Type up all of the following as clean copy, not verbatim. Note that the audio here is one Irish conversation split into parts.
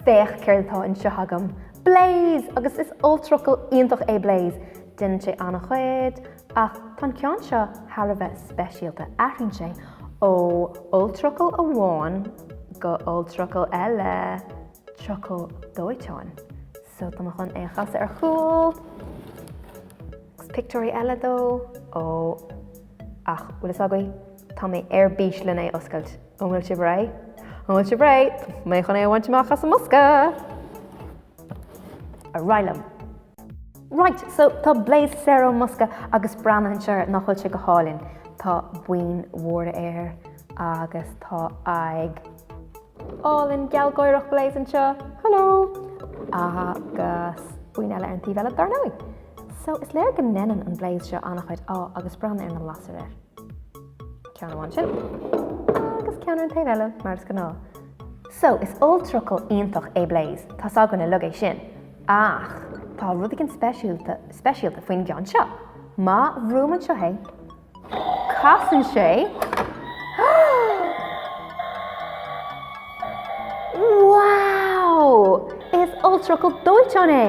Féach céard atá anseo agam! Blaze! Agus is olltrucail iontach é Blaze. Déanann sé an-chuid, ach tá an ceann seo thar a bheith speisialta. Athraíonn sé ó olltrucail amháin go olltrucail eile, trucail dóiteáin. So tá mé chun é a chasadh ar chúl. Agus pictiúirí eile dó. Ó, ach bhfuil fhios agaibh, tá mé ar bís len é oscailt. An bhfuil sibh réidh? An bhfuil sibh réidh? Tá mé chun é a bhaint amach as an mbosca! Ar aghaidh liom! Right, so tá Blaze saor ón mbosca agus breathnaigh anseo air, nach bhfuil sé go hálainn? Tá boinn mhóra air agus tá aghaidh álainn gealgháireach Blaze anseo. Hello! Agus boinn eile ar an taobh eile, dar ndóigh. So is léir go ndéanann an Blaze seo an-chuid, á, agus breathnaigh ar na lasair air. Ceann amháin sin agus ceann ar an taobh eile, mar is gnáth. So, is olltrucail iontach é Blaze, tá's againn uilig é sin. Ach tá rud éigin speisialta, speisialta faoin gceann seo. Má bhrúim anseo é, casann sé. Wow! Is olltrucail dóiteáin é!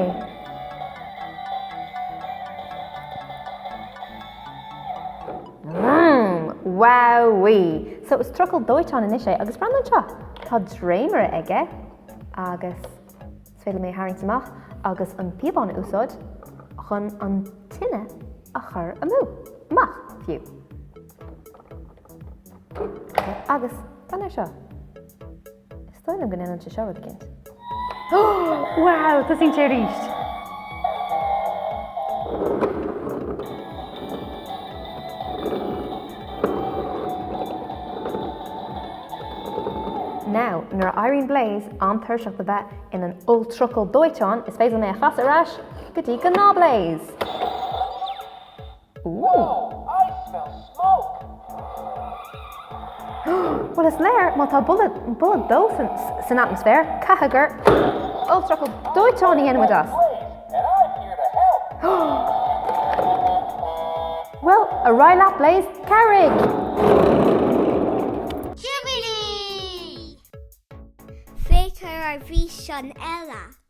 Vroom! Wowee! So is trucail dóiteáin anois é agus breathnaigh anseo! Tá dréimire aige agus is féidir liom é a tharraingt amach agus an píobán a úsáid chun an tine a chur amú, amach, fiú. Agus breathnaigh air seo. Is dóigh liom go ndéanann sé seo rud eicínt. Wow, tosaíonn sé arís! Now, nuair a éiríonn Blaze an-tuirseach de bheith ina olltrucail dóiteáin, is féidir liom é a chasadh ar ais go dtí gnáth-Blaze! Ooh. I smell smoke! Bhuel is léir má tá boladh boladh dó san san atmaisféar, caithfidh gur olltrucail dóiteáin a dhéanann muid as. And I'm here to help! Bhuel, ar aghaidh leat Blaze, cabhraigh! Jubilee! Féach ar ár bhfíseán eile.